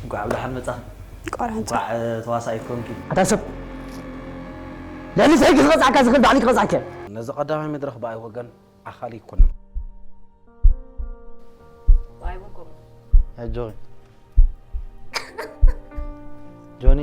እንኳዕ ብደሓን መጻ። ቆራንጻ እንኳዕ ተዋሳኢት ኮንኪ። ኣታ ሰብ ልዕሊ ሕጊ ክቐፅዓካ ዝኽእል ባዕሉ ክቐፅዓካ። ነዚ ቀዳማይ መድረኽ ብኣይ ወገን ኣኻሊ ኣይኮነን። ኣይወንኮም ኣጆኺ ጆኒ።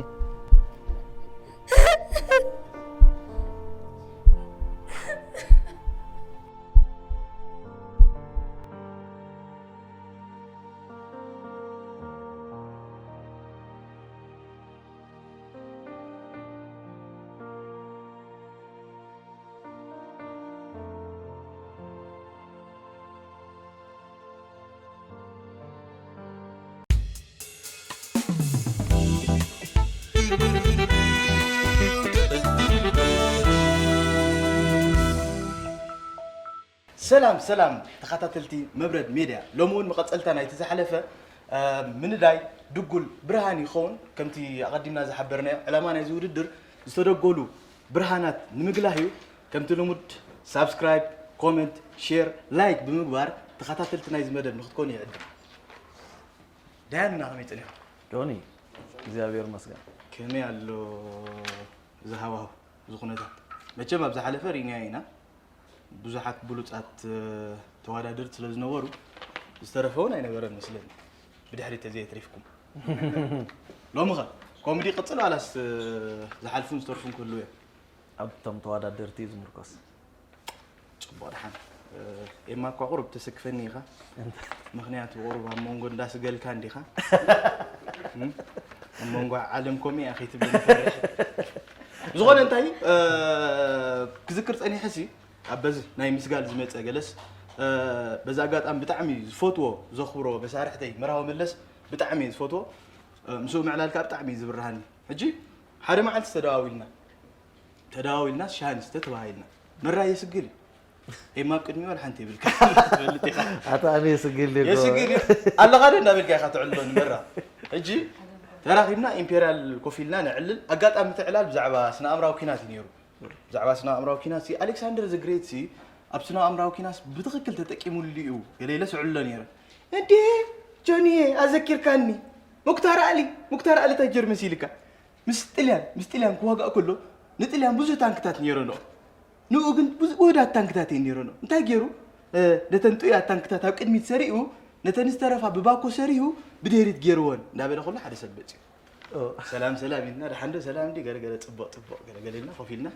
ሰላም ሰላም ተኸታተልቲ መብረድ ሜድያ፣ ሎሚ እውን መቐፀልታ ናይቲ ዝሓለፈ ምንዳይ ድጉል ብርሃን ይኸውን። ከምቲ ኣቐዲምና ዝሓበርናዮ ዕላማ ናይዚ ውድድር ዝተደጎሉ ብርሃናት ንምግላህ እዩ። ከምቲ ልሙድ ሳብስክራይብ፣ ኮመንት፣ ሼር፣ ላይክ ብምግባር ተኸታተልቲ ናይዚ መደብ ንክትኮኑ ይዕድም። ዳያንና ከመይ ፀኒሑ? ጆኒ እግዚኣብሔር ይመስገን። ከመይ ኣሎ እዚ ሃዋሁ እዚ ኩነታት? መቸም ኣብ ዝሓለፈ ርኢናዮ ኢና። ብዙሓት ብሉፃት ተወዳደርቲ ስለ ዝነበሩ ዝተረፈ እውን ኣይነበረን መስለኒ። ብድሕሪት ተዘየትሪፍኩም ሎሚ ኸ ኮሜዲ ይቕፅል ዋላስ ዝሓልፉን ዝተርፉን ክህልው እዮም? ኣብቶም ተወዳደርቲ እዩ ዝምርኮስ። ፅቡቕ ደሓን ኤማ እኳ ቁሩብ ተሰክፈኒ ኢኻ። ምክንያቱ ቁሩብ ኣብ መንጎ እንዳስገልካ እንዲኻ ኣብ መንጎ ዓለም ኮሚያ ከይትብል ይፈርሕ። ዝኾነ እንታይ ክዝክር ፀኒሐ ሲ ኣብ በዚ ናይ ምስጋል ዝመፀ ገለስ በዚ ኣጋጣሚ ብጣዕሚ ዝፈትዎ ዘኽብሮ መሳርሕተይ መርሃዊ መለስ ብጣዕሚ እየ ዝፈትዎ። ምስኡ ምዕላል ከዓ ብጣዕሚ እዩ ዝብርሃኒ። ሕጂ ሓደ መዓልቲ ተደዋዊልና ተደዋዊልና ሻሂ ንስተ ተባሂልና መራ የስግል እዩ። ኤማ ኣብ ቅድሚኡ ዋላ ሓንቲ የብልካ ትፈልጥ ኢኻ። ኣታ ኣነ የስግል እየ እኮ። የስግል እዩ ኣለኻ ዶ እንዳበልካ ኢኻ ትዕልሎ ንመራ። ሕጂ ተራኺብና ኢምፔርያል ኮፍ ኢልና ነዕልል። ኣጋጣሚ እቲ ዕላል ብዛዕባ ስነ ኣእምራዊ ኲናት እዩ ነይሩ። ብዛዕባ ስነ ኣእምራዊ ኲናት ሲ ኣሌክሳንደር ዘግሬት ሲ ኣብ ስነ ኣእምራዊ ኲናት ብትኽክል ተጠቂሙሉ እዩ ገለ ኢለ ስዕልሎ ነይረ። እንዴ ጆኒየ ኣዘኪርካኒ። ሙክታር ኣሊ ሙክታር ኣሊ እንታይ ገይሩ መሲልካ? ምስ ጥልያን ምስ ጥልያን ክዋጋእ ከሎ ንጥልያን ብዙሕ ታንክታት ነይረንኦ። ንኡ ግን ውህዳት ታንክታት እየን ነይረንኦ። እንታይ ገይሩ? ነተን ጥኡያት ታንክታት ኣብ ቅድሚት ሰሪኡ ነተን ዝተረፋ ብባኮ ሰሪሁ ብድህሪት ገይርወን እንዳበለ ከሎ ሓደ ሰብ መፅዩ። ሰላም ሰላም ኢልና ደሓን ዶ ሰላም እንዲ ገለገለ ፅቡቕ ፅቡቕ ገለገለ ኢልና ኮፍ ኢልና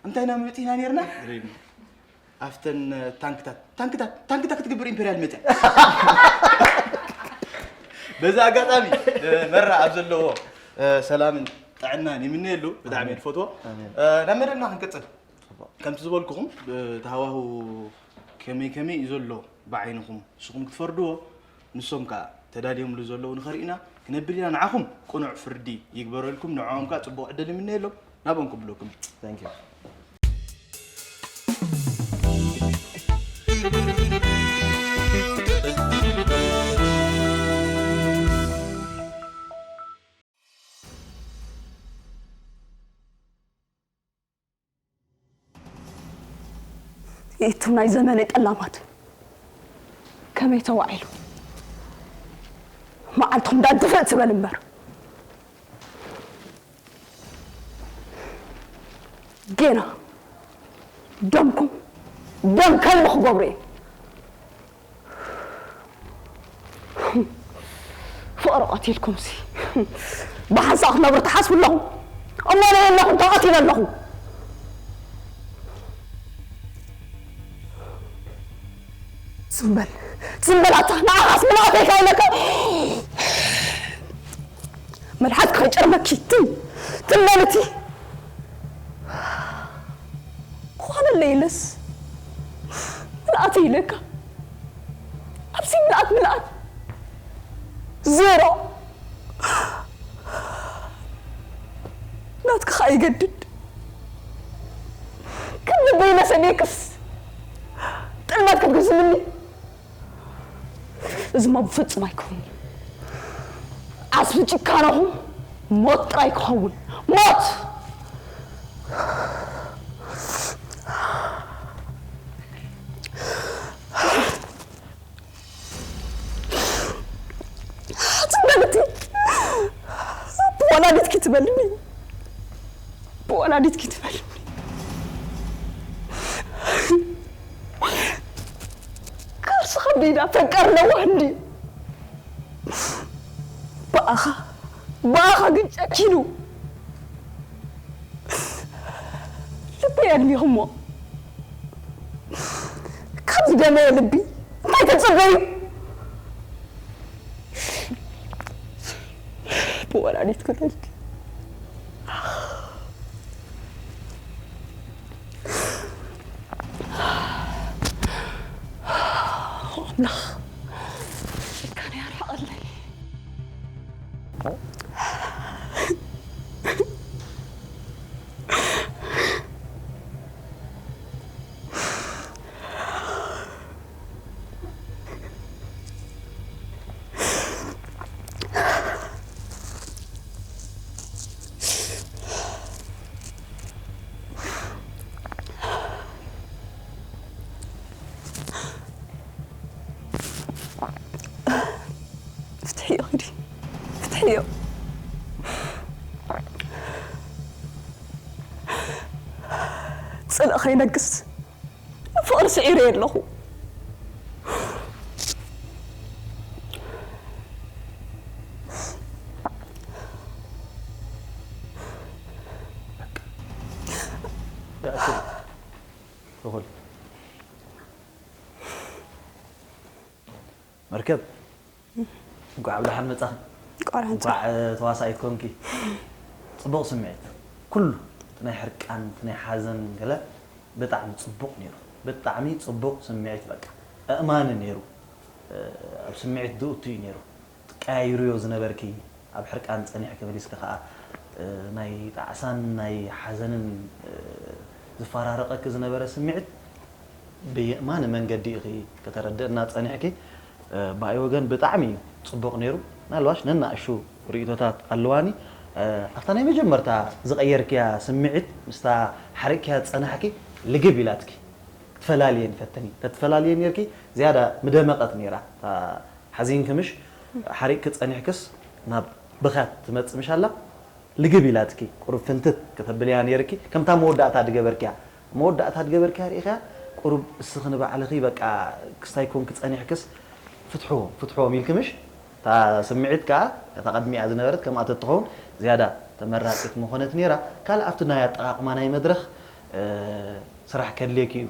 እንታይ ኢና መፂና ነይርና? ኢልና ኣፍተን ታንክታት ታንክታት ታንክታት ክትግብር ኢምፔርያል መፅያ። በዚ ኣጋጣሚ መራ ኣብ ዘለዎ ሰላምን ጥዕናን ይምነየሉ። ብጣዕሚ እየ ዝፈትዎ። ናብ መደብና ክንቅፅል። ከምቲ ዝበልኩኹም እቲ ሃዋሁ ከመይ ከመይ እዩ ዘሎ ብዓይንኹም ንስኹም ክትፈርድዎ። ንሶም ከኣ ተዳልዮምሉ ዘለዉ ንኸርእዩና ክነብል ኢና። ንዓኹም ቅኑዕ ፍርዲ ይግበረልኩም፣ ንዕኦም ከኣ ጽቡቕ ዕድል ይምነየሎም። ናብኦም ክብለኩም። Thank you። ይእቱ ናይ ዘመነይ ጠላማት ከመይ ተዋዒሉ መዓልትኹም ዳድፍእ ትበል እምበር ጌና ደምኩም ደም ከልቢ ክገብሩ እየ። ፍቕሪ ቀቲልኩምሲ ብሓንሳእ ክትነብሩ ትሓስቡ ኣለኹም። እሞ ናይ ኣለኹም ተቐቲለ ኣለኹ። ዝም በል ዝም በል ኣታ ንዓኻስ ምልኣተይ ካይለካ መልሓስ ከይጨርመኪ ትም ትም በልቲ ክኾነለይ ኢለስ ምልኣተይ ኢለካ ኣብዚ ምልኣት ምልኣት ዜሮ ናትካ ኸኣ ይገድድ ከም ልበይ መሰልየክስ ጥልመት ክትግዝምኒ እዚማ ብፍጹም ኣይከውን። ዓስቢ ጭካነኹም ሞት ጥራይ ክኸውን። ሞት! ጽበልቲ ትበልኒ፣ ብወላዲትኪ ትበልኒ። ከርሲ ከቢዳ ፈቀር ነዋህ እንዲ ብኣኻ ብኣኻ ግን ጨኪኑ ልበይ ኣድሚኹሞ። ካብ ዝደመየ ልቢ እንታይ ትጽበዩ? ብወላዲት ክለልኪ ኣምላኽ ጭካነ ያርሕቐለይ። ፍትሕዮ ኪዲ ፍትሕዮ። ጽልእ ከይነግስ ንፍቕሪ ስዒረዮ ኣለኹ። ይኣክል። ትኹል። መርከብ እንኳዕ ብደሓን መጻኺ። ቆራንጻ እንኳዕ ተዋሳኢት ኮንኪ። ጽቡቕ ስምዒት ኩሉ እቲ ናይ ሕርቃን እቲ ናይ ሓዘን ገለ ብጣዕሚ ጽቡቕ ነይሩ። ብጣዕሚ ጽቡቕ ስምዒት በቃ ኣእማኒ ነይሩ። ኣብ ስምዒት ዝእቱ እዩ ነይሩ። ትቀያይርዮ ዝነበርኪ ኣብ ሕርቃን ጸኒሕኪ መሊስኪ ከኣ ናይ ጣዕሳን ናይ ሓዘንን ዝፈራረቐኪ ዝነበረ ስምዒት ብየእማኒ መንገዲ ኢኺ ከተረድእና ጸኒሕኪ። ብኣይ ወገን ብጣዕሚ እዩ ጽቡቕ ነይሩ። ምናልባሽ ነናእሹ ርእይቶታት ኣለዋኒ። ኣብታ ናይ መጀመርታ ዝቐየርክያ ስምዒት ምስታ ሓሪቕክያ ዝጸናሕኪ ልግብ ኢላትኪ ክትፈላልየን ፈተኒ። ተትፈላልየን ነርኪ ዝያዳ ምደመቐት ነይራ። ሓዚንኪ ምሽ ሓሪቕኪ ጸኒሕክስ ናብ ብኽያት ትመጽእ ምሽ ኣላ። ልግብ ኢላትኪ ቁሩብ ፍንትት ከተብልያ ነይርኪ። ከምታ መወዳእታ ድገበርክያ መወዳእታ ድገበርክያ ርኢኽያ ቁሩብ እስኺ ንባዕልኺ በቃ ክስታይ ኮንኪ ጸኒሕክስ ፍትሕዎም ፍትሕዎም ኢልኪ ምሽ እታ ስምዒት ከኣ እታ ቀድሚኣ ዝነበረት ከምኣ ተትኸውን ዝያዳ ተመራጺት ምኾነት ነይራ። ካልእ ኣብቲ ናይ ኣጠቓቕማ ናይ መድረኽ ስራሕ ከድልየኪ እዩ።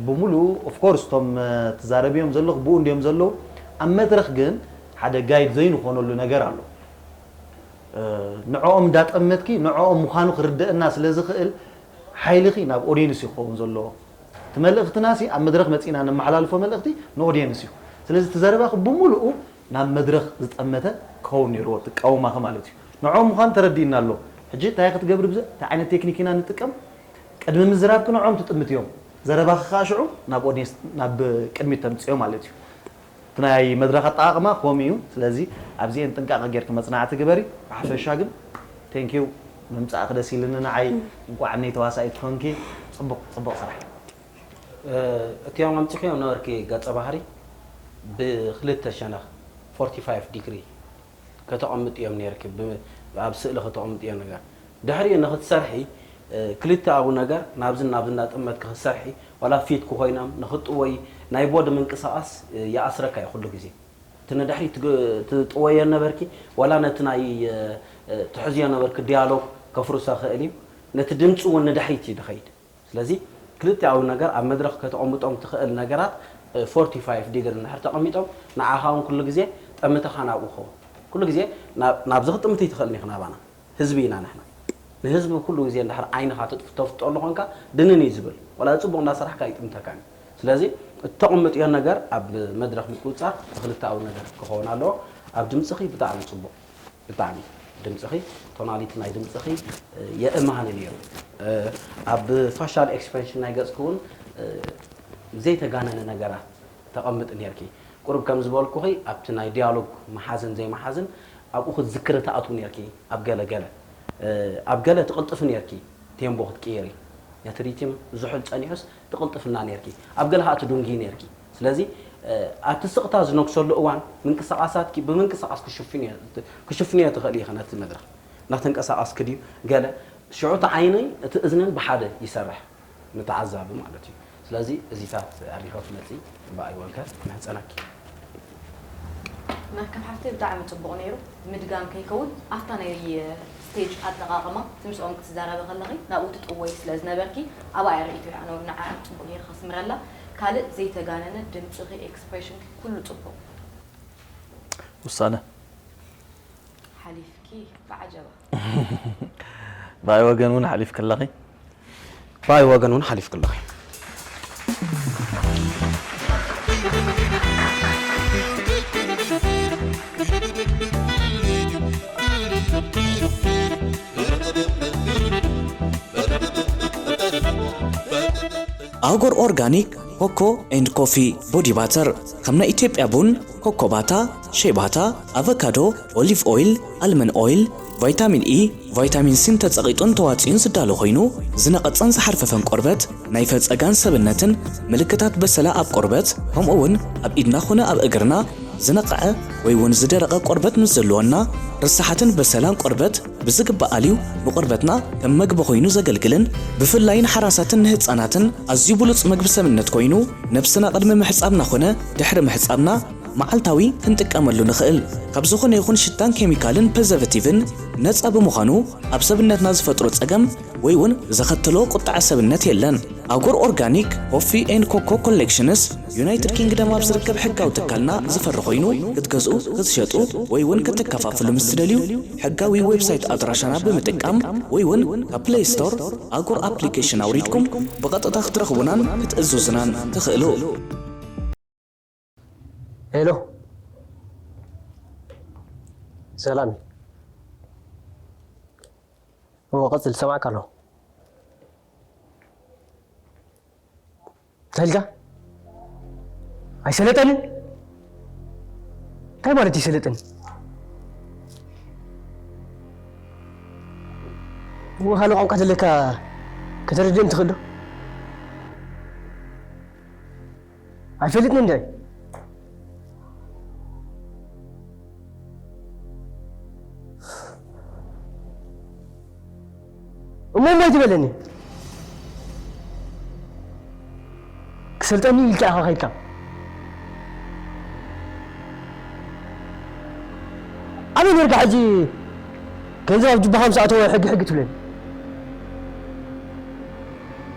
ብምሉኡ of course እቶም ትዛረብዮም ዘለኹ ብኡ እንድዮም ዘለዉ። ኣብ መድረኽ ግን ሓደ ጋይድ ዘይንኾነሉ ነገር ኣሎ። ንዕኦም እንዳጠመትኪ ንዕኦም ምዃኑ ክርደአና ስለ ዝኽእል ሓይልኺ ናብ ኦድየንስ እዩ ክኸውን ዘለዎ። እቲ መልእኽትናሲ ኣብ መድረኽ መጺእና ነመሓላልፎ መልእኽቲ ንኦድየንስ እዩ። ስለዚ እቲ ዘረባኺ ብምሉኡ ናብ መድረኽ ዝጠመተ ክኸውን ነይርዎ፣ ትቃወማኺ ማለት እዩ። ንዕኦም ምዃኑ ተረዲእና ኣሎ። ሕጂ እንታይ ክትገብሪ ብዘ እንታይ ዓይነት ቴክኒክ ኢና ንጥቀም? ቅድሚ ምዝራብኪ ንዕኦም ትጥምትዮም። ዘረባኺ ከዓ ሽዑ ናብ ኦድየንስ ናብ ቅድሚት ተምፅዮ ማለት እዩ። እቲ ናይ መድረኽ ኣጠቓቕማ ከምኡ እዩ። ስለዚ ኣብዚኤን ጥንቃቐ ጌርኪ መፅናዕቲ ግበሪ። ብሓፈሻ ግን ቴንኪው ምምፃእኺ ደስ ኢልኒ ንዓይ። እንቋዕ እነይ ተዋሳኢት ኮንኪ። ፅቡቕ ፅቡቕ ስራሕ። እቲኦም ኣምፂኽዮም ነበርኪ ገፀ ባህሪ ብክልተ ሸነኽ ፎርቲ ፋይቭ ዲግሪ ከተቐምጥዮም ነይርኪ፣ ብ- ኣብ ስእሊ ከተቐምጥዮ ነገር ድሕሪኡ ንክትሰርሒ ክልተኣዊ ነገር ናብዝን ናብዝን እናጠመትኪ ክትሰርሒ ዋላ ፊት ክኮይኖም ንክጥወይ ናይ ቦዲ ምንቅስቃስ ይኣስረካ እዩ ኩሉ ግዜ እቲ ንድሕሪ ትጥወዮ ነበርኪ ዋላ ነቲ ናይ ትሕዝዮ ነበርኪ ዲያሎግ ከፍርሶ ክእል እዩ ነቲ ድምፂ እውን ንድሕሪት እዩ ዝኸይድ ስለዚ ክልቲኣዊ ነገር ኣብ መድረኽ ከተቐምጦም ትኽእል ነገራት ፎርቲ ፋይቭ ዲግሪ እንድሕር ተቐሚጦም ንዓኻ እውን ኩሉ ግዜ ጠምተኻ ናብኡ ክኸውን ኩሉ ግዜ ናብዚ ክትጥምት ኣይትኽእልን ኢኻ ናባና ህዝቢ ኢና ንሕና ንህዝቢ ኩሉ ግዜ እንድሕር ዓይንኻ ተፍጥጠሉ ኮንካ ድንን እዩ ዝብል ዋላ ፅቡቕ እንዳሰራሕካ ይጥምተካ እዩ ስለዚ እተቕምጥዮ ነገር ኣብ መድረኽ ምቁፅፃር ብክልተኣዊ ነገር ክኸውን ኣለዎ ኣብ ድምፅኺ ብጣዕሚ ፅቡቕ ብጣዕሚ ድምፅኺ ቶናሊቲ ናይ ድምፅኺ የእማኒ ነይሩ ኣብ ፋሻል ኤክስፕሬሽን ናይ ገፅኪ እውን ዘይተጋነነ ነገራት ተቐምጥ ነርኪ ቁሩብ ከም ዝበልኩኺ ኣብቲ ናይ ዲያሎግ መሓዝን ዘይመሓዝን ኣብኡ ክትዝክሪ ትኣትዊ ነርኪ ኣብ ገለ ገለ ኣብ ገለ ትቕልጥፊ ነርኪ ቴምቦ ክትቅይሪ ነቲ ሪትም ዝሑል ፀኒሑስ ትቕልጥፍና ነርኪ ኣብ ገለ ከዓ ትዱንጊ ነርኪ ስለዚ ኣቲ ስቕታ ዝነግሰሉ እዋን ምንቅስቃሳትኪ ብምንቅስቃስ ክሽፍንዮ ትኽእል ኢኺ ነቲ መድረኽ እናተንቀሳቐስኪ ድዩ ገለ ሽዑ እቲ ዓይኒ እቲ እዝንን ብሓደ ይሰርሕ ንተዓዛቢ ማለት እዩ። ስለዚ እዚታት ኣሊኻ ክትመፂ ብኣይ ወገን ምሕፀነኪ። መርከብ ሓፍተይ ብጣዕሚ ፅቡቕ ነይሩ። ምድጋም ከይከውን ኣብታ ናይ ስቴጅ ኣጠቓቕማ እቲ ምስኦም ክትዛረቢ ከለኺ ናብኡ ትጥወይ ስለ ዝነበርኪ ኣብኣ እየ ርእይቶ ይኣነው ንዓ ፅቡቕ ገይርካ ስምረላ። ካልእ ዘይተጋነነ ድምፅኺ ኤክስፕሬሽንኪ ኩሉ ፅቡቕ። ውሳነ ሓሊፍኪ ብዓጀባ። ብኣይ ወገን እውን ሓሊፍ ከለኺ ብኣይ ወገን እውን ሓሊፍ ከለኺ። ኣጎር ኦርጋኒክ ኮኮ ኤንድ ኮፊ ቦዲ ባተር ከም ናይ ኢትዮጵያ ቡን፣ ኮኮባታ፣ ሼባታ፣ ኣቨካዶ፣ ኦሊቭ ኦይል፣ ኣልመን ኦይል፣ ቫይታሚን ኢ፣ ቫይታሚን ሲን ተጸቒጡን ተዋጺኡን ዝዳሎ ኮይኑ ዝነቐጸን ዝሓርፈፈን ቆርበት ናይ ፈጸጋን ሰብነትን ምልክታት በሰላ ኣብ ቆርበት ከምኡ እውን ኣብ ኢድና ኾነ ኣብ እግርና ዝነቐዐ ወይ እውን ዝደረቐ ቆርበት ምስ ዘለወና ርሳሓትን በሰላን ቆርበት ብዝግባእ ኣልዩ ንቆርበትና ከም መግቢ ኮይኑ ዘገልግልን ብፍላይ ንሓራሳትን ንህፃናትን ኣዝዩ ብሉፅ መግቢ ሰብነት ኮይኑ ነብስና ቅድሚ ምሕፃብና ኮነ ድሕሪ ምሕፃብና መዓልታዊ ክንጥቀመሉ ንኽእል ካብ ዝኾነ ይኹን ሽታን ኬሚካልን ፕሪዘርቨቲቭን ነፃ ብምዃኑ ኣብ ሰብነትና ዝፈጥሮ ፀገም ወይ እውን ዘኸተሎ ቁጥዐ ሰብነት የለን። ኣጎር ኦርጋኒክ ኮፊ ኤንድ ኮኮ ኮሌክሽንስ ዩናይትድ ኪንግደም ኣብ ዝርከብ ሕጋዊ ትካልና ዝፈሪ ኮይኑ ክትገዝኡ፣ ክትሸጡ ወይ እውን ክትከፋፍሉ ምስ ትደልዩ ሕጋዊ ዌብሳይት ኣድራሻና ብምጥቃም ወይ እውን ካብ ፕሌይ ስቶር ኣጎር ኣፕሊኬሽን ኣውሪድኩም ብቐጥታ ክትረኽቡናን ክትእዝዙናን ትኽእሉ። ሄሎ ሰላም እዎ ቀፅል ዝሰማዕካ ኣለኹ እንታይ ኢልካ ኣይሰለጠንን እንታይ ማለት እዩ ሰለጠን እዎ ካልእ ቋንቋ ዘለካ ከተረድእን ትኽእል ዶ ኣይፈልጥን እንድዒ እሞ እሞ ኣይትበለኒ ክሰልጠኒ ኢልካ ኢኻ ከይድካ ኣበይ ነርካ ሕጂ ገንዘብ ኣብ ጅባኻ ምስ ኣተወ ሕጊ ሕጊ ትብለኒ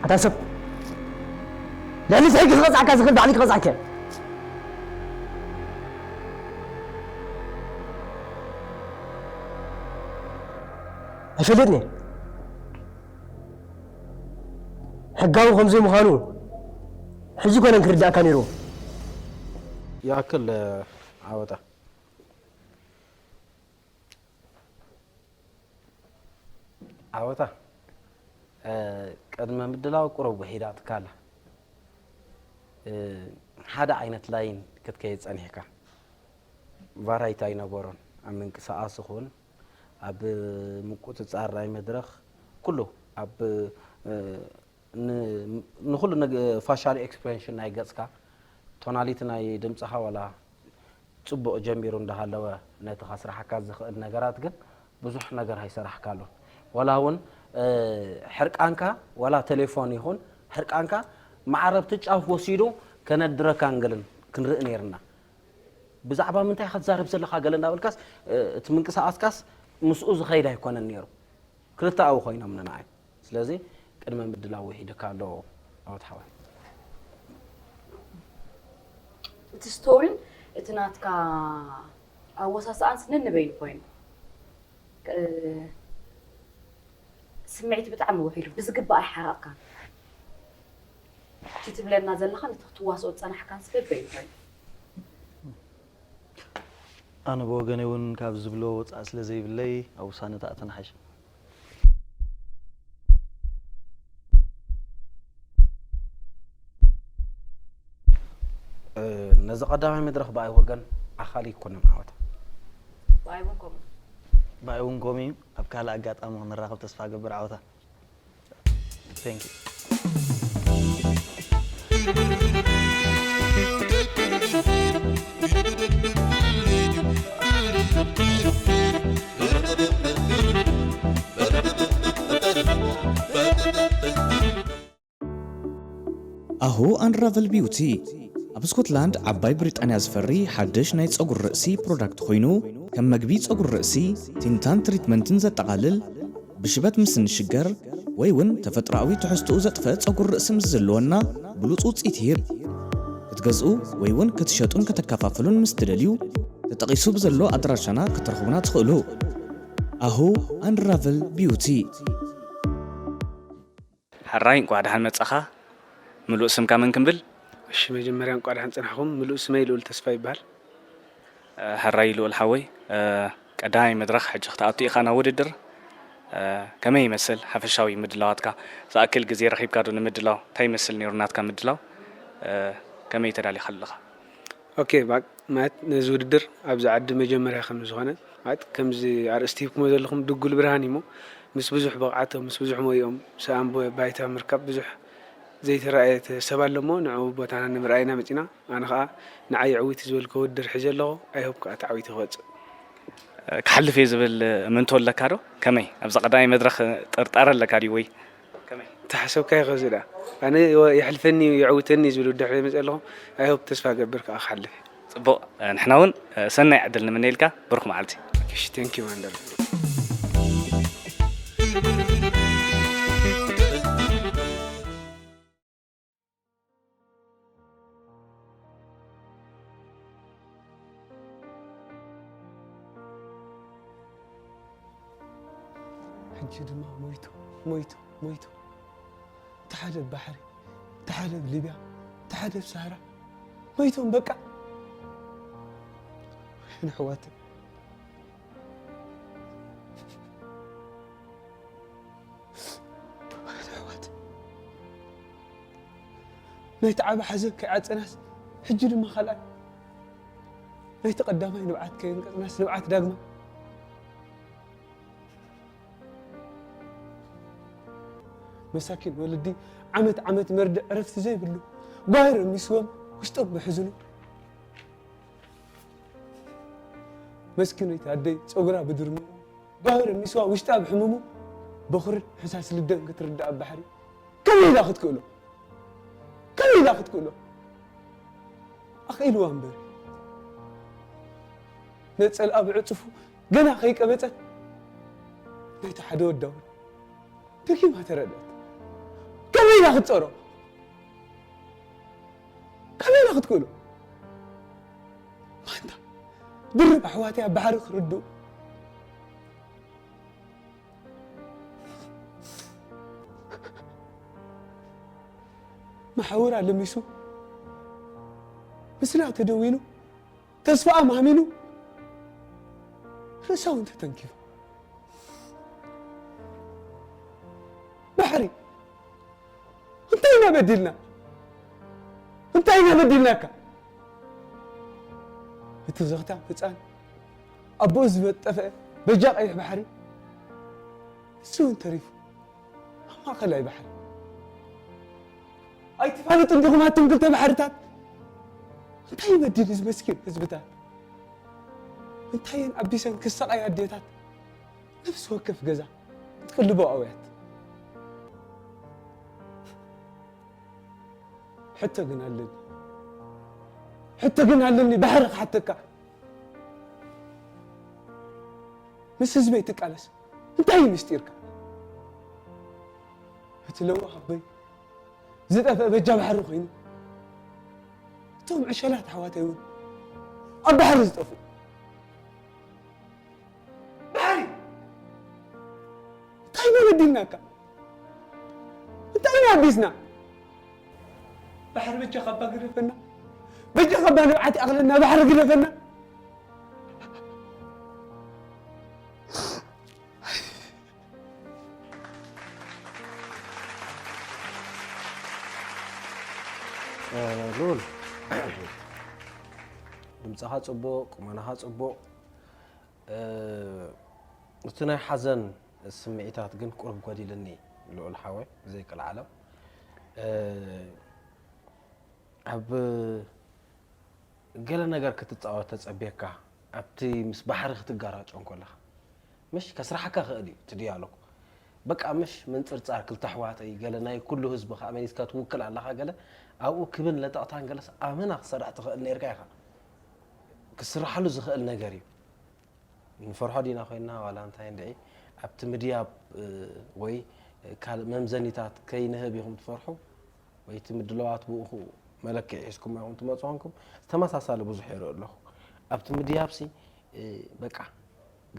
ኣታ ሰብ ልዕሊ እቲ ሕጊ ክቐፅዓካ ዝኽእል ባዕሉ ክቐፅዓካ ኣይፈልጥን ሕጋዊ ከምዘይ ምዃኑ ሕጂ ኮነን ክርዳእካ ነይሩ ይኣክል ዓወታ ዓወታ ቅድመ ምድላው ቁሩብ ውሒዳትካ ኣላ ሓደ ዓይነት ላይን ክትከይድ ጸኒሕካ ቫራይቲ ኣይነበሮን ኣብ ምንቅስቃስ ይኹን ኣብ ምቁጽጻር ናይ መድረኽ ኩሉ ኣብ ንኹሉ ፋሻል ኤክስፕሬንሽን ናይ ገጽካ ቶናሊቲ ናይ ድምጽኻ ዋላ ጽቡቕ ጀሚሩ እንዳሃለወ ነቲ ከስርሓካ ዝኽእል ነገራት ግን ብዙሕ ነገር ኣይሰራሕካሉን። ዋላ እውን ሕርቃንካ ዋላ ቴሌፎን ይኹን ሕርቃንካ ማዕረ ኣብቲ ጫፍ ወሲዱ ከነድረካ እንግልን ክንርኢ ነይርና። ብዛዕባ ምንታይ ኢኻ ትዛረብ ዘለኻ ገለ እንዳበልካስ እቲ ምንቅስቓስካስ ምስኡ ዝኸይድ ኣይኮነን ነይሩ። ክልተኣዊ ኮይኖም ንንዓይ። ስለዚ ቅድመ ምድላው ውሒድካ ኣሎ ኣወት ሓወይ። እቲ ስቶሪን እቲ ናትካ ኣወሳስኣንስ ነንበይኑ ኮይኑ ስምዒት ብጣዕሚ ውሒዱ ብዝግባእ ኣይሓረቕካን እቲ ትብለና ዘለኻን እቲ ክትዋስኦ ዝፀናሕካንስ በበይኑ ኮይኑ ኣነ ብወገነይ እውን ካብ ዝብሎ ወፃእ ስለ ዘይብለይ ኣብ ውሳነ ተኣተ ንሓይሽ። ነዚ ቀዳማይ መድረኽ ብኣይ ወገን ኣኻሊ ይኮነን ዓወታ። ብኣይ እውን ከምኡ። ብኣይ እውን ከምኡ እዩ። ኣብ ካልእ ኣጋጣሚ ክንራኸብ ተስፋ ገብር ዓወታ። Thank you. ኣሁ ኣንራቨል ቢዩቲ ኣብ ስኮትላንድ ዓባይ ብሪጣንያ ዝፈሪ ሓድሽ ናይ ጸጉሪ ርእሲ ፕሮዳክት ኮይኑ፣ ከም መግቢ ጸጉሪ ርእሲ፣ ቲንታን ትሪትመንትን ዘጠቓልል፣ ብሽበት ምስ እንሽገር ወይ እውን ተፈጥሮኣዊ ትሕዝትኡ ዘጥፍአ ጸጉሪ ርእሲ ምስ ዝህልወና ብሉጽ ውጽኢት ይህብ። ክትገዝኡ ወይ እውን ክትሸጡን ከተከፋፍሉን ምስ ትደልዩ፣ ተጠቒሱ ብዘሎ ኣድራሻና ክትረኽቡና ትኽእሉ። ኣሁ ኣንራቨል ቢዩቲ። ሕራይ እንቋዕ ደሓን መጻኻ። ምሉእ ስምካ መን ክንብል? እሺ፣ መጀመርያ እንቋዕ ደሓን ጸናሕኩም። ምሉእ ስመይ ልኡል ተስፋ ይበሃል። ሕራይ ልኡል ሓወይ፣ ቀዳማይ መድረኽ ሕጂ ክትኣቱ ኢኻ ናብ ውድድር። ከመይ ይመስል ሓፈሻዊ ምድላዋትካ? ዝኣክል ግዜ ረኺብካ ዶ ንምድላው? እንታይ ይመስል ነይሩ ናትካ ምድላው? ከመይ ተዳሊኻ ኣለኻ? ኦኬ፣ ማለት ነዚ ውድድር ኣብዚ ዓዲ መጀመርያ ከም ዝኾነ፣ ማለት ከምዚ ኣርእስቲ ሂብኩሞ ዘለኹም ድጉል ብርሃን እዩ እሞ፣ ምስ ብዙሕ ብቕዓቶም፣ ምስ ብዙሕ ሞይኦም፣ ሰኣን ባይታ ምርካብ ብዙሕ ዘይተራእየ ሰብ ኣሎ እሞ፣ ንዕኡ ቦታና ንምርኣይ ኢና መጺና። ኣነ ኸኣ ንዓይ ዕውት ዝበልኩ ውድድር ሒዘ ኣለኹ። I hope ከኣ ተዓዊቱ ክወጽእ። ክሓልፍ እየ ዝብል እምንቶ ኣለካ ዶ? ከመይ ኣብዛ ቀዳማይ መድረኽ ጥርጣረ ኣለካ ድዩ ወይ ከመይ? ተሓሰብካዮ ከዚ ደኣ ኣነ የሕልፈኒ የዕውተኒ ዝብል ውድድር ሒዘ መጺአ ኣለኹ። I hope ተስፋ እገብር ከኣ ክሓልፍ እየ። ጽቡቕ ንሕና እውን ሰናይ ዕድል ንምነየልካ ብሩኽ መዓልቲ። እሺ thank you ወንደር። ሕጂ ድማ ሞይቱ ሞይቱ ሞይቱ፣ እቲ ሓደ ኣብ ባሕሪ፣ እቲ ሓደ ኣብ ሊብያ፣ እቲ ሓደ ኣብ ሳህራ ሞይቶም በቃ። ወይን ኣሕዋተይ። ኣሕዋት፣ ናይቲ ዓቢ ሓዘን ከይዓጸናስ፣ ሕጂ ድማ ካልኣይ ናይቲ ቀዳማይ ንብዓት ከየንቀጽናስ ንብዓት ዳግማይ። መሳኪን ወለዲ ዓመት ዓመት መርድእ ዕረፍቲ ዘይብሉ ጓሂር ኣሚስዎም ውሽጦም ብሕዝኑ። መስኪነይቲ ኣደይ ጸጉራ ብድርሙ ጓሂር ኣሚስዋ ውሽጣ ብሕሙሙ በኹርን ሕሳስ ልደን ክትርዳእ ኣብ ባሕሪ ከመይ ኢላ ክትክእሎ? ከመይ ኢላ ክትክእሎ? ኣኽኢልዋ እምበር ነጸልኣ ብዕጹፉ ገና ከይቀበጸት ናይቲ ሓደ ወዳ እውን ደጊማ ተረድኣት። ከመይ ኢላ ክትጸሮ? ከመይ ኢላ ክትክእሎ? ማንታ ድርብ ኣሕዋተይ ኣብ ባሕሪ ክርድኡ መሓውራ ለሚሱ ምስላ ተደዊኑ ተስፋኣ ማሚኑ ርእሳ እውን ተተንኪፉ ባሕሪ እንታይ ኢና በዲልና እንታይ ኢና በዲልናካ እቲ ዘኽታም ህፃን ኣቦኡ ዝበጠፈ በጃ ቀይሕ ባሕሪ ንሱ እውን ተሪፉ ኣብ ማእኸላይ ባሕሪ ኣይትፋለጡን ዲኹም ኣቱም ክልተ ባሕርታት እንታይ ይበድል እዚ መስኪን ህዝብታት እንታይ እየን ኣቢሰን ክሳቐያ ኣዴታት ነፍሲ ወከፍ ገዛ ክትቅልቦ ኣውያት ሕቶ ግን ኣለኒ ሕቶ ግን ኣለኒ ባሕሪ ክሓተካ ምስ ህዝበይ ትቃለስ እንታይ እዩ ምስጢርካ እቲ ለዋህ ኣቦይ ዝጠፍአ በጃ ባሕሪ ኮይኑ እቶም ዕሸላት ኣሕዋተይ እውን ኣብ ባሕሪ ዝጠፍኡ ባሕሪ እንታይ ኢና በዲልናካ እንታይ ኢና ኣቢስና ባሕሪ በጃ ካባ ግደፈና በጃ ካባ ንብዓት ይኣኽለና ባሕሪ ግደፈና ልኡል ድምፅኻ ፅቡቕ ቁመናኻ ፅቡቕ እቲ ናይ ሓዘን ስምዒታት ግን ቁሩብ ጎዲልኒ ልኡል ሓወይ ብዘይቅልዓለም ኣብ ገለ ነገር ክትፃወት ተፀብየካ ኣብቲ ምስ ባሕሪ ክትጋራጮ እንከለኻ ምሽ ከስራሓካ ክእል እዩ እቲ ዲያሎግ በቃ ምሽ ምንጽርጻር ክልተ ኣሕዋተይ ገለ ናይ ኩሉ ህዝቢ ከኣ መሊስካ ትውክል ኣለኻ ገለ ኣብኡ ክብን ለጠቕታን ገለስ ኣመና ክሰርሕ ትኽእል ነርካ ኢኻ። ክስርሓሉ ዝኽእል ነገር እዩ። ንፈርሖ ዲና ኮይና ዋላ እንታይ እንድዒ ኣብቲ ምድያብ ወይ ካልእ መምዘኒታት ከይንህብ ኢኹም ትፈርሑ ወይ እቲ ምድለዋት ብኡኹ መለክዒ ሒዝኩም ኢኹም ትመፁ ኮንኩም ዝተመሳሳለ ብዙሕ ይርኢ ኣለኹ ኣብቲ ምድያብሲ በቃ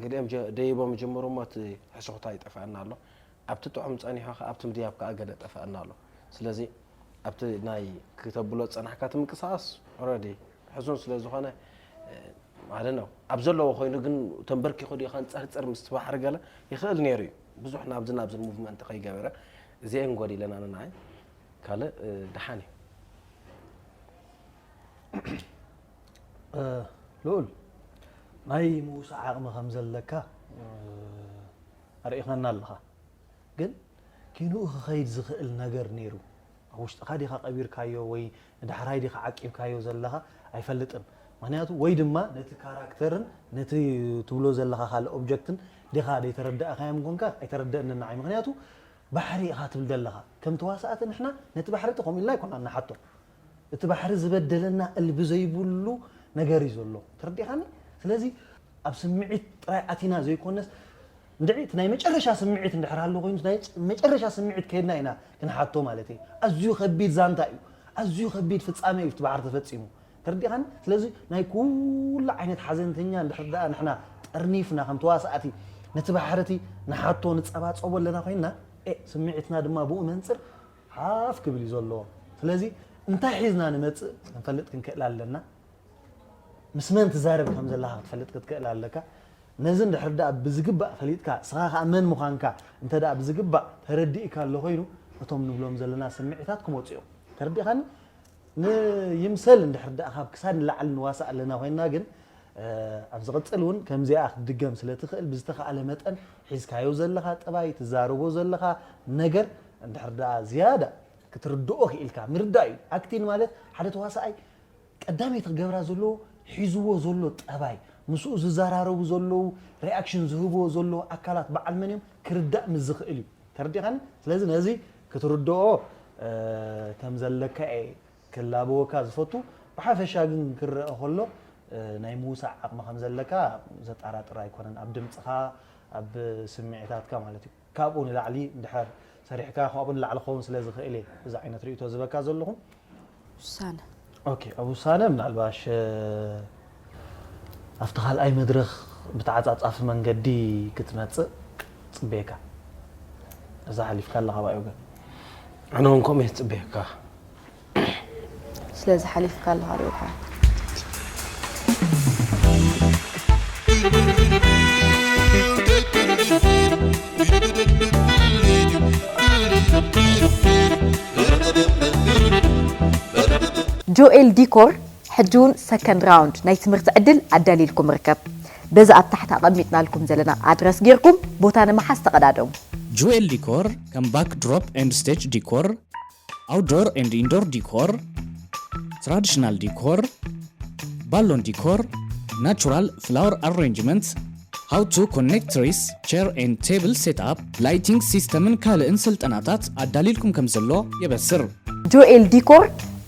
ገሊኦም ደይቦም ይጅምሩ እሞ እቲ ሕስኹታ ይጠፍአና ኣሎ ኣብቲ ጥዑም ፀኒሑ ከ ኣብቲ ምድያብ ከዓ ገለ ጠፍአና ኣሎ ስለዚ ኣብቲ ናይ ክተብሎ ዝፀናሕካ እቲ ምንቅስቃስ ኦረዲ ሕሱን ስለ ዝኾነ ማለት ነው ኣብ ዘለዎ ኮይኑ ግን ተንበርኪኹ ድዩ ከንፀርፅር ምስ ትባሕሪ ገለ ይኽእል ነይሩ እዩ ብዙሕ ናብዚ ናብዚ ሙቭመንት ከይገበረ እዚአን ጎዲለና ንዓይ ካልእ ደሓን እዩ ልኡል ናይ ምውሳእ ዓቕሚ ከም ዘለካ ኣርእኻና ኣለኻ ግን ኪንኡ ክኸይድ ዝኽእል ነገር ነይሩ ኣብ ውሽጥኻ ዲኻ ቀቢርካዮ ወይ ንዳሕራይ ዲኻ ዓቂብካዮ ዘለኻ ኣይፈልጥን ምክንያቱ ወይ ድማ ነቲ ካራክተርን ነቲ ትብሎ ዘለኻ ካልእ ኦብጀክትን ዲኻ ዘይተረዳእካዮም ኮንካ ኣይተረደእንን ንዓይ ምክንያቱ ባሕሪ ኢኻ ትብል ዘለኻ ከም ተዋሳእቲ ንሕና ነቲ ባሕሪ እቲ ከምኡ ኢልና ኣይኮና ንሓቶ እቲ ባሕሪ ዝበደለና እልቢ ዘይብሉ ነገር እዩ ዘሎ ተረዲኻኒ ስለዚ ኣብ ስምዒት ጥራይ ኣቲና ዘይኮነስ እንድዒ እቲ ናይ መጨረሻ ስምዒት እንድሕር ሃሎ ኮይኑ ናይ መጨረሻ ስምዒት ከይድና ኢና ክንሓቶ ማለት እዩ ኣዝዩ ከቢድ ዛንታ እዩ ኣዝዩ ከቢድ ፍጻመ እዩ እቲ ባሕሪ ተፈጺሙ ተረዲኻኒ ስለዚ ናይ ኩሉ ዓይነት ሓዘንተኛ እንድሕር ደኣ ንሕና ጠርኒፍና ከም ተዋሳእቲ ነቲ ባሕሪ እቲ ንሓቶ ንጸባጸቦ ኣለና ኮይንና ስምዒትና ድማ ብኡ መንጽር ሓፍ ክብል እዩ ዘለዎ ስለዚ እንታይ ሒዝና ንመጽእ ክንፈልጥ ክንክእል ኣለና ምስ መን ትዛረብ ከም ዘለካ ክትፈልጥ ክትክእል ኣለካ ነዚ እንድሕር ደኣ ብዝግባእ ፈሊጥካ እስኻ ከዓ መን ምዃንካ እንተ ደኣ ብዝግባእ ተረዲእካ ኣሎ ኮይኑ እቶም ንብሎም ዘለና ስምዒታት ክመፁ እዮም ተረዲእካኒ ንይምሰል እንድሕር ደኣ ካብ ክሳድ ንላዕሊ ንዋሳእ ኣለና ኮይንና ግን ኣብ ዝቕጽል እውን ከምዚኣ ክትድገም ስለ ትኽእል ብዝተኻእለ መጠን ሒዝካዮ ዘለኻ ጠባይ ትዛረቦ ዘለኻ ነገር እንድሕር ደኣ ዝያዳ ክትርድኦ ክኢልካ ምርዳእ እዩ ኣክቲን ማለት ሓደ ተዋሳኣይ ቀዳመይቲ ክገብራ ዘለዎ ሒዝዎ ዘሎ ጠባይ ምስኡ ዝዘራረቡ ዘለዉ ሪኣክሽን ዝህብዎ ዘለዉ ኣካላት በዓል መን እዮም ክርዳእ ምስ ዝኽእል እዩ ተረዲኻኒ ስለዚ ነዚ ክትርድኦ ከም ዘለካ እየ ክላበወካ ዝፈቱ ብሓፈሻ ግን ክረአ ከሎ ናይ ምውሳእ ዓቕሚ ከም ዘለካ ዘጠራጥር ኣይኮነን ኣብ ድምፅኻ ኣብ ስምዒታትካ ማለት እዩ ካብኡ ንላዕሊ እንድሕር ሰሪሕካ ካብኡ ንላዕሊ ክኸውን ስለ ዝኽእል እየ እዚ ዓይነት ርእይቶ ዝበካ ዘለኹ ውሳነ ኦኬ ኣብ ውሳነ ምናልባሽ ኣብቲ ካልኣይ መድረኽ ብተዓፃፃፊ መንገዲ ክትመፅእ ፅበየካ እዛ ሓሊፍካ ኣለኻ ባዮ ግን ኣነ እውን ከምኡ እየ ዝፅበየካ ስለዚ ሓሊፍካ ኣለኻ ሪኡካ ጆኤል ዲኮር ሕጂ እውን ሰከንድ ራውንድ ናይ ትምህርቲ ዕድል ኣዳሊልኩም ርከብ። በዚ ኣብ ታሕቲ ኣቐሚጥናልኩም ዘለና ኣድረስ ጌርኩም ቦታ ንምሓዝ ተቐዳደሙ። ጆኤል ዲኮር ከም ባክድሮፕ ኤንድ ስቴጅ ዲኮር፣ ኣውትዶር ኤንድ ኢንዶር ዲኮር፣ ትራዲሽናል ዲኮር፣ ባሎን ዲኮር፣ ናቹራል ፍላወር ኣሬንጅመንት፣ How to connect trees, chair and table setup, lighting system ን ካልእን ስልጠናታት ኣዳሊልኩም ከም ዘሎ የበስር። ጆኤል ዲኮር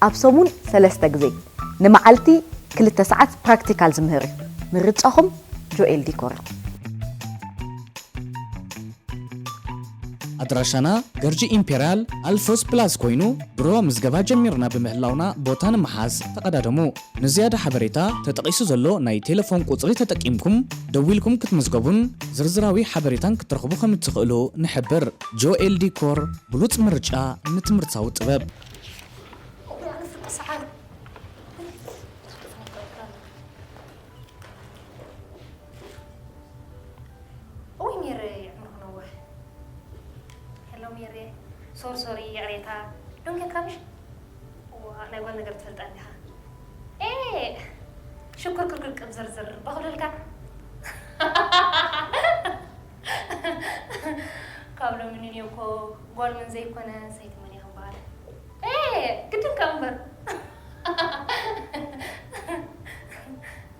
ኣብ ሰሙን ሰለስተ ግዜ ንመዓልቲ ክልተ ሰዓት ፕራክቲካል ዝምህር እዩ። ምርጫኹም ጆኤል ዲኮር እዩ። ኣድራሻና ገርጂ ኢምፔርያል ኣልፎስ ፕላዝ ኮይኑ ድሮ ምዝገባ ጀሚርና ብምህላውና ቦታ ንምሓዝ ተቐዳደሙ። ንዝያዳ ሓበሬታ ተጠቒሱ ዘሎ ናይ ቴለፎን ቁጽሪ ተጠቂምኩም ደዊልኩም ክትምዝገቡን ዝርዝራዊ ሓበሬታን ክትረኽቡ ከም እትኽእሉ ንሕብር። ጆኤል ዲኮር ብሉጽ ምርጫ ንትምህርታዊ ጥበብ። እውይ ሜሬ፣ የዕምርኩ ነውሕ። ሄሎ ሜሬ፣ ሶሪ ሶሪ፣ ይቕሬታ። ዶንጌ ካብሽ? እዋ፣ ናይ ጓል ነገር ትፈልጣ እንዲኻ። ኤ፣ ሽኩር ክርክር ቅብ ዝርዝር፣ ባኹለልካ። ካብ ሎሚ ንንዮ እኮ ጓል መን ዘይኮነ ሰይቲ መን እያ ክበሃል። ኤ፣ ግድን ካብ እምበር።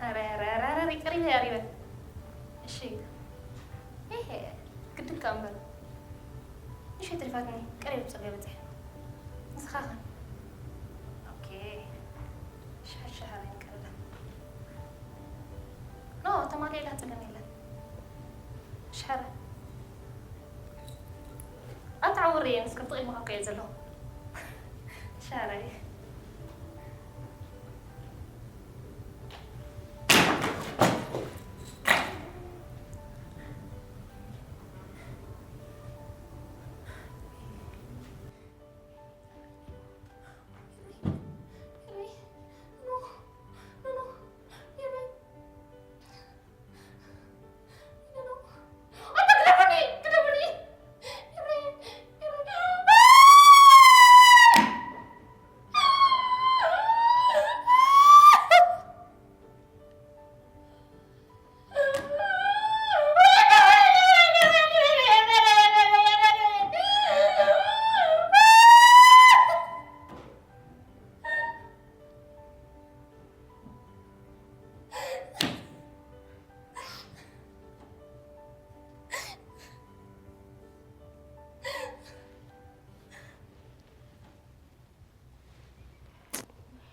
ኧረ፣ ኧረ፣ ኧረ፣ ኧረ፣ ሪበ፣ ሪበ፣ ሪበ። እሺ። ኤሄ፣ ግድን ከኣ እምበር። ንእሽተይ ተሪፋትኒ፣ ቀሪብ ጽርግያ በጺሐ። ንስኻ ኸ? ኦኬ። ሻሕ ሻሕ ኣበይ ንቀርብ? ኖ፣ ተማሊ ኢላ ጸገም የለን። ሻረ። ኣታ ዓውሪ እየ፣ ንስካ ብጥቕሚ እኮ እየ ዘለኹ። ሻረ።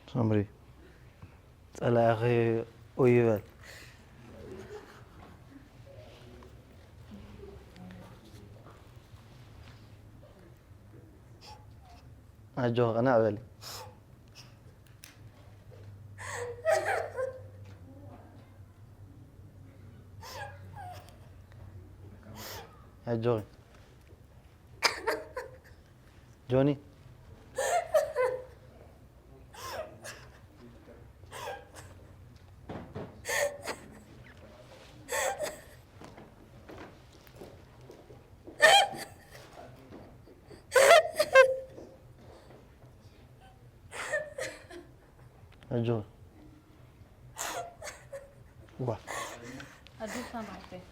ሳምሪ፣ ጸላኢኺ ኡይ ይበል። ኣጆኺ፣ ቅንዕ በሊ። ኣጆኺ። ጆኒ። ኣጆኺ። ዋ። ኣጆኻ ማዕተይ።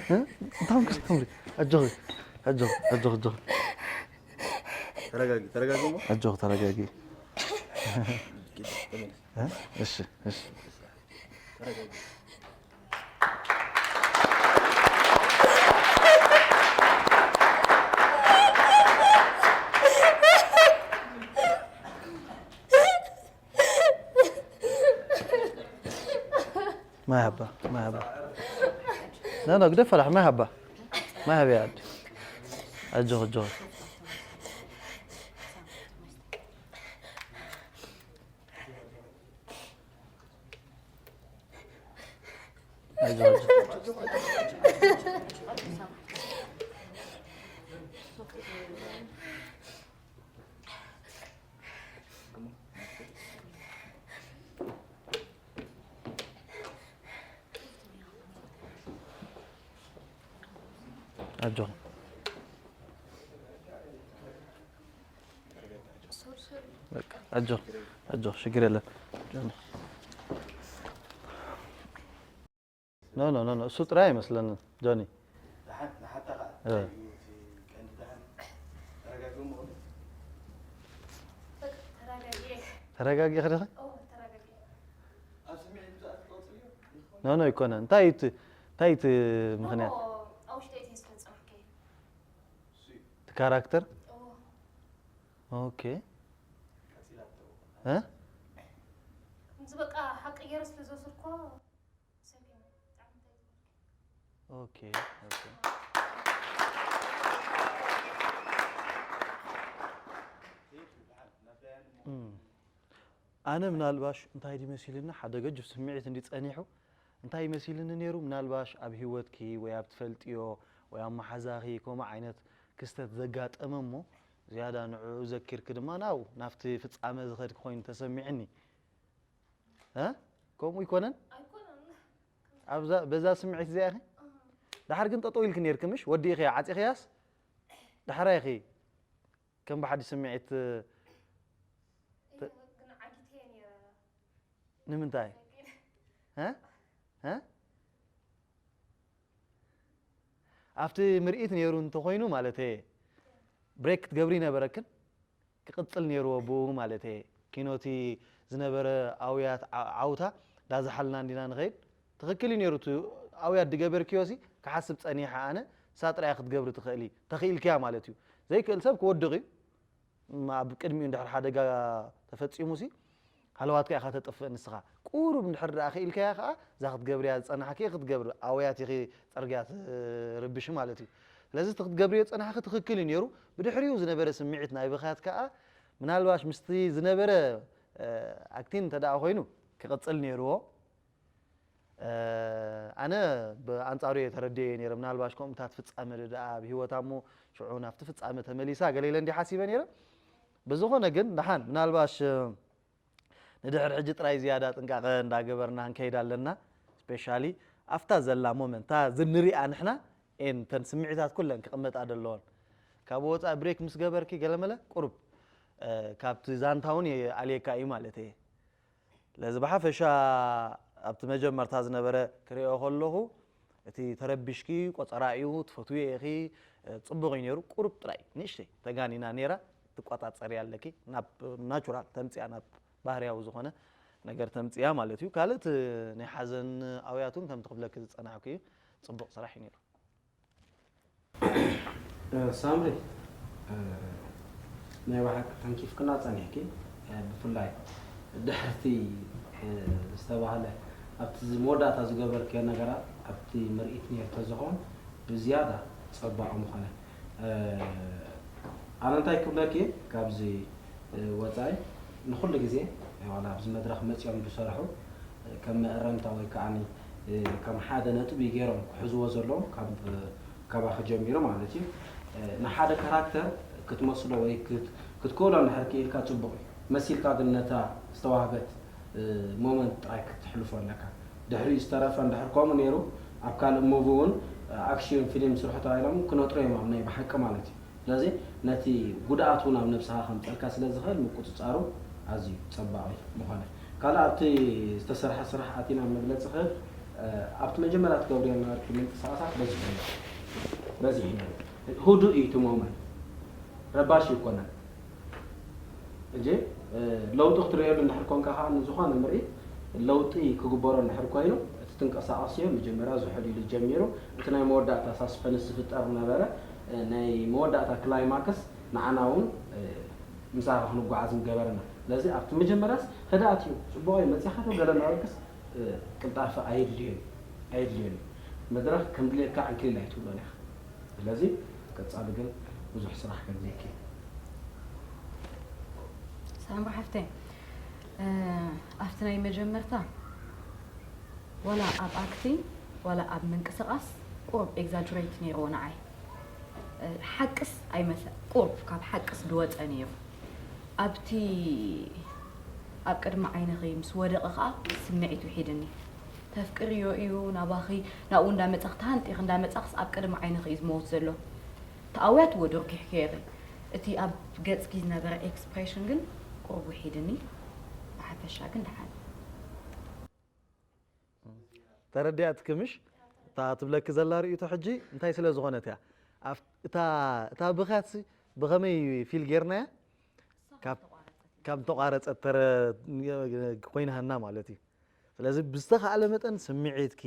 እ? እንታይ ሆንክስ ተምሪ? ኣጆኺ፣ ኣጆኺ፣ ኣጆኺ፣ ኣጆኺ። ተረጋጊ፣ ተረጋጊ እሞ። ኣጆኺ፣ ተረጋጊ። እ? እሺ፣ እሺ። ተረጋጊ። ማይ ሃባ፣ ማይ ሃባ። ና፣ ና፣ ግደፍ ፈራሕ፣ ማይ ሃባ። ማይ ሃቢ ኣዲ። ኣጆኺ፣ ኣጆኺ። ኣጆኺ፣ ኣጆኺ። ኣጆኺ። በቃ፣ ኣጆኺ፣ ኣጆኺ፣ ሽግር የለን። ጆኒ። ኖ፣ ኖ፣ ኖ፣ ኖ፣ እሱ ጥራይ ኣይመስለንን፣ ጆኒ። ደሓን፣ ንሓታ ኸኣ እ። እንታይ እዩ እቲ ቀንዲ ደሓን? ተረጋግኡ እሞ። በቃ፣ ተረጋጊ። ተረጋጊ ኸደኸ? ኦ፣ ተረጋጊ። ኣብ ስምዒት ብዛዕባ ትቐጽልዮ? ኖ፣ ኖ፣ ኣይኮነን። እንታይ እዩ እቲ፣ እንታይ እዩ እቲ ምኽንያት? ኖ፣ ኣብ ውሽጠይ እቲ ዝፈጸምኩ። እሱ እዩ። እቲ ካራክተር? ኦ። ኦኬ። ቀጺላ ትተውቕ። እ? እዚ በቃ ሓቂ ገይረ ስለ ዝወሰድኩ ሰኪነ ብጣዕሚ እንታይ ዝበልኩ። ኦኬ፣ ኦኬ። እም። ኣነ ምናልባሽ እንታይ ድዩ መሲልኒ፣ ሓደ ገጅፍ ስምዒት እንዲ ጸኒሑ፣ እንታይ መሲልኒ ነይሩ፣ ምናልባሽ ኣብ ህይወትኪ ወይ ኣብ ትፈልጥዮ ወይ ኣብ መሓዛኺ ከምኡ ዓይነት ክስተት ዘጋጠመ እሞ ዝያዳ ንዕኡ ዘኪርኪ ድማ ናብኡ ናብቲ ፍጻመ ዝኸድኪ ኮይኑ ተሰሚዕኒ። እ? ከምኡ ይኮነን? ኣይኮነን። ኣብዛ በዛ ስምዒት እዚኣ ኢኺ? እህ። ደሓር ግን ጠጠው ኢልኪ ነይርኪ ምሽ? ወዲእኺያ፣ ዓጺኽያስ? ደሓር ኢኺ ከም ብሓድሽ ስምዒት ተ- ግን ዓጊተየ ነይረ። ንምንታይ? እ? እ? ኣብቲ ምርኢት ነይሩ እንተኾይኑ ማለት እየ፣ ብሬክ ክትገብሪ ይነበረክን፣ ክቕጽል ነይርዎ ብኡ ማለት እየ። ኪኖቲ ዝነበረ ኣውያት ዓ- ዓውታ እንዳዝሓልና እንዲና ንኸይድ። ትኽክል እዩ ነይሩ፣ እቲ ኣውያት ድገበርክዮሲ ክሓስብ ጸኒሓ ኣነ፣ ንሳ ጥራይ ክትገብሪ ትኽእሊ፣ ተኽኢልክያ ማለት እዩ። ዘይክእል ሰብ ክወድቕ እዩ። እም፣ ኣብ ቅድሚኡ እንድሕር ሓደጋ ተፈጺሙሲ፣ ሃለዋትካ ኢኻ ተጥፍእ ንስኻ። ቁሩብ እንድሕር ደኣ ክኢልካያ ከኣ፣ እዛ ክትገብርያ ዝጸናሕኪ ክትገብሪ፣ ኣውያት ኢኺ ጽርግያ ትርብሺ ማለት እዩ። ስለዚ እቲ ክትገብርዮ ዝጸናሕኪ ትኽክል እዩ ነይሩ። ብድሕሪኡ ዝነበረ ስምዒት ናይ ብኽያት ከኣ፣ ምናልባሽ ምስቲ ዝነበረ፣ እ፣ ኣክቲን እንተ ደኣ ኮይኑ፣ ክቕጽል ነይርዎ። እ፣ ኣነ ብኣንጻሩ እየ ተረዲኤ ነይረ። ምናልባሽ ከምኡታት ፍጻመ ዶ ደኣ ኣብ ህይወታ እሞ ሽዑ ናብቲ ፍጻመ ተመሊሳ ገለ ኢለ እንዲ ሓሲበ ነይረ። ብዝኾነ ግን ደሓን ምናልባሽ፣ እ፣ ንድሕር ሕጂ ጥራይ ዝያዳ ጥንቃቐ እንዳገበርና ክንከይድ ኣለና። ስፔሻሊ ኣብታ ዘላ ሞመንት፣ እታ ዝንሪኣ ንሕና፣ ኤን እተን ስምዒታት ኩለን ክቕመጣ ደለዎን። ካብ ወጻኢ ብሬክ ምስ ገበርኪ ገለመለ ቁሩብ፣ እ፣ ካብቲ ዛንታ እውን የኣልየካ እዩ ማለት እየ። ስለዚ ብሓፈሻ ኣብቲ መጀመርታ ዝነበረ ክሪኦ ከለኹ፣ እቲ ተረቢሽኪ፣ ቆጸራ እዩ፣ ትፈትውዮ ኢኺ፣ እ፣ ጽቡቕ እዩ ነይሩ። ቁሩብ ጥራይ ንእሽተይ ተጋኒና ነይራ፣ ትቆጻጸርያ ኣለኪ። ናብ ናቹራል ተምጽያ፣ ናብ ባህርያዊ ዝኾነ ነገር ተምጽያ ማለት እዩ። ካልእ እቲ ናይ ሓዘን ኣውያት እውን ከምቲ ክብለኪ ዝጸናሕኩ እዩ። ጽቡቕ ስራሕ እዩ ነይሩ። እ፣ ሳምሪ፣ እ፣ ናይ ብሓቂ ተንኪፍክና ጸኒሕኪ። እ፣ ብፍላይ ድሕርቲ፣ እ፣ ዝተባህለ ኣብቲ ዝ-፣ መወዳእታ ዝገበርክዮ ነገራት ኣብቲ ምርኢት ነይሩ ተዝኸውን ብዝያዳ ጸባቕ ምኾነ። እ፣ ኣነ እንታይ ክብለኪ፣ ካብዚ፣ እ፣ ወጻኢ ንኹሉ ግዜ ዋላ ኣብዚ መድረኽ መጺኦም ዝሰርሑ፣ እ፣ ከም መእረምታ ወይ ከዓኒ፣ እ፣ ከም ሓደ ነጥቢ ገይሮም ክሕዝዎ ዘለዎም ካብ፣ ካባኺ ጀሚሩ ማለት እዩ። እ፣ ንሓደ ካራክተር ክትመስሎ ወይ ክት-፣ ክትክእሎ እንድሕር ክኢልካ ጽቡቕ እዩ። መሲልካ ግን ነታ ዝተዋህበት፣ እ፣ ሞመንት ጥራይ ክትሕልፎ ኣለካ። ድሕሪኡ ዝተረፈ እንድሕር ከምኡ ነይሩ፣ ኣብ ካልእ ሙቪ እውን፣ እ፣ ኣክሽን ፊልም ስርሑ ተባሂሎም ክነጥሩ እዮም ኣብ ናይ ብሓቂ ማለት እዩ። ስለዚ ነቲ ጉድኣት እውን ኣብ ነብስኻ ከምጸልካ ስለ ዝኽእል ምቁጽጻሩ ኣዝዩ ጸባቒ ምኾነ። ካልእ ኣብቲ ዝተሰርሐ ስራሕ ኣቲና መግለጺ ክህብ፣ እ፣ ኣብቲ መጀመርያ ትገብርዮ ነበርኪ ምንቅስቓሳት በዚሑ እዩ። በዚሑ እዩ። ህዱእ እዩ እቲ ሞመንት። ረባሺ ኣይኮነን። እንጂ፣ እ፣ ለውጢ ክትርእየሉ እንድሕር ኮንካ ከኣ ንዝኾነ ምርኢት ለውጢ ክግበሮ እንድሕር ኮይኑ፣ እቲ ትንቀሳቐስዮ መጀመርያ ዝሑል ኢሉ ጀሚሩ፣ እቲ ናይ መወዳእታ ሳስፐንስ ዝፍጠር ነበረ፣ እ፣ ናይ መወዳእታ ክላይማክስ ንዓና እውን፣ እ፣ ምሳኻ ክንጓዓዝ ምገበረና። ስለዚ ኣብቲ መጀመርያስ ህድኣት እዩ፣ ጽቡቕ እዩ፣ መጺኻ ዶ ገለ እናበልክስ፣ እ፣ ቅልጣፈ ኣየድልዮን እዩ፣ ኣየድልዮን እዩ። መድረኽ ከም ድሌትካ ዕንክሊል ኣይትብሎን ኢኻ። ስለዚ ቀጻሊ ግን ብዙሕ ስራሕ ከም ዘይከ ሳምሪ ሓፍተይ፣ እ፣ ኣብቲ ናይ መጀመርታ ዋላ ኣብ ኣክቲንግ ዋላ ኣብ ምንቅስቓስ ቁሩብ ኤግዛጅሬት ነይርዎ ንዓይ። እ፣ ሓቅስ ኣይመሰ-፣ ቁሩብ ካብ ሓቅስ ዝወጸ ነይሩ። ኣብቲ ኣብ ቅድሚ ዓይንኺ ምስ ወደቐ ኸኣ ስምዒት ውሒድኒ። ተፍቅርዮ እዩ ናባኺ፣ ናብኡ እንዳመጻኺ፣ ተሃንጢኺ እንዳመጻኽስ ኣብ ቅድሚ ዓይንኺ እዩ ዝመውት ዘሎ። ተኣውያትዎ ዶርኪሕክዮ ኢኺ። እቲ ኣብ ገጽኪ ዝነበረ ኤክስፕሬሽን ግን ቁሩብ ውሒድኒ። ብሓፈሻ ግን ደሓን። ተረዲኣትኪ ምሽ? እታ ትብለኪ ዘላ ርእይቶ ሕጂ እንታይ ስለ ዝኾነት እያ? ኣብ-፣ እታ፣ እታ ብኽያትሲ ብኸመይ ፊል ጌርናያ? ካብ፣ ካብ ተቋረጸት ተረ-፣ ኮይናሃና ማለት እዩ። ስለዚ ብዝተኻእለ መጠን ስምዒትኪ፣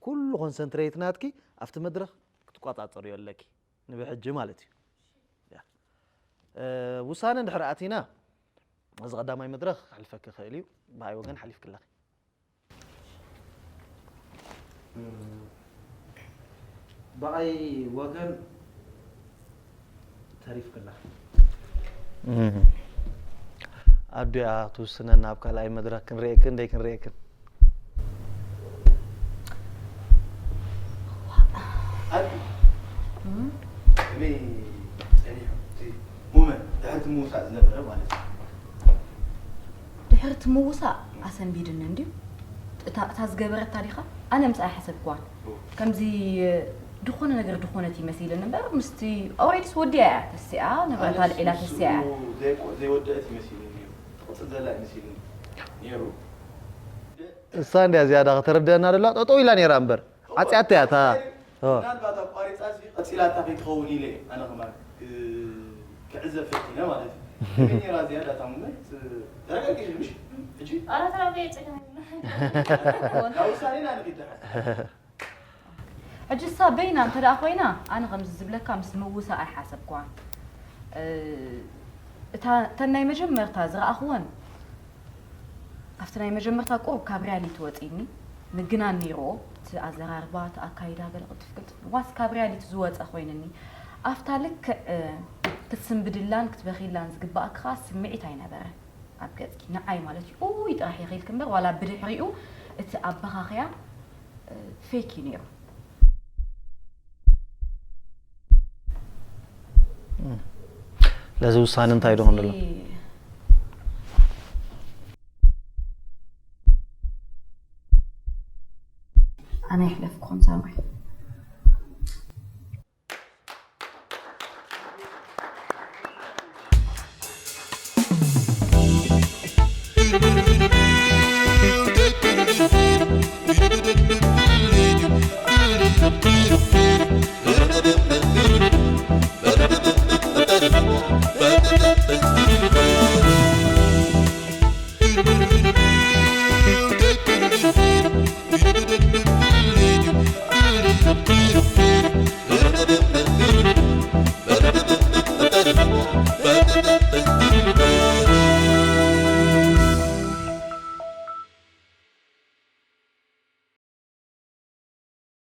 ኩሉ ኮንሰንትሬት ናትኪ ኣብቲ መድረኽ ክትቆጻጸርዮ ኣለኪ። ንብሕጂ ማለት እዩ። ያ። እ፣ ውሳነ እንድሕር ኣቲና፣ እዚ ቀዳማይ መድረኽ ክሕልፈኪ ይኽእል እዩ። ብኣይ ወገን ሓሊፍኪ ኣለኺ። ብኣይ ወገን ተሪፍክላ። እም። ኣዱያ ትውስነና፣ ኣብ ካልኣይ መድረኽ ክንርእየክን ደይ ክንርእየክን። ኣዱ፣ እም? ከመይ ጸኒሑ እቲ ሞመንት ድሕሪ እቲ ምውሳእ ዝነበረ ማለት እዩ? ድሕሪ እቲ ምውሳእ ኣሰንቢድኒ እንድዩ። እታ፣ እታ ዝገበረታ ዲኻ? ኣነ ምስኣ ኣይሓሰብክዋን። ኦ። ከምዚ ድኾነ ነገር ድኾነት ይመሲልን እምበር፣ ምስቲ ኦሬዲስ ወዲኣ እያ ተሲኣ፣ ንብረታ ኣነ ኣልዒላ ንሱ ተሲኣ እያ። ዘይቆ-፣ ዘይወደአት ይመሲልን እዩ። ትቕጽል ዘላ ይመሲልን ነይሩ። እሳ እንድያ ዝያዳ ከተረድአና ደላ፣ ጠጠው ኢላ ነይራ እምበር። ዓጽያታ እያ እታ። ኦ። ምናልባት ኣቋሪጻ እዚ ቀጺላታ ከይትኸውን ኢለ ኣነ ከማን ክ-፣ ክዕዘብ ፈቲነ ማለት እዩ። ከመይ ነይራ እዚኣ ዳታ ሙመንት? ተረጋጊ ምሽ? ሕጂ? ኣረ ተረጋጊ፣ ጸገም የለን። ካብ ውሳኔና ንኺድ ደሓን። ሕጂ እሳ በይና እንተ ደኣ ኮይና፣ ኣነ ከምዚ ዝብለካ ምስ ምውሳእ ኣይሓሰብኳን። እ፣ እታ፣ እተን ናይ መጀመርታ ዝረኣኽወን፣ ኣብቲ ናይ መጀመርታ ቁሩብ ካብ ሪያሊቲ ወጺእኒ፣ ምግናን ነይርዎ፣ እቲ ኣዘራርባ፣ እቲ ኣካይዳ፣ ገለ ቅልጥፍ ቅልጥፍ፣ ዋስ ካብ ሪያሊቲ ዝወጸ ኮይንኒ። ኣብታ ልክዕ፣ እ፣ ክትስንብድላን ክትበኺላን ዝግባኣካ ስምዒት ኣይነበረ ኣብ ገጽኪ፣ ንዓይ ማለት እዩ። ኡይ ጥራሕ ኢኺ ኢልኪ እምበር፣ ዋላ ብድሕሪኡ እቲ ኣበኻኽያ፣ እ፣ ፌክ እዩ ነይሩ። ለዚ ውሳነ እንታይ ዶ ክንብሎ? ስለዚ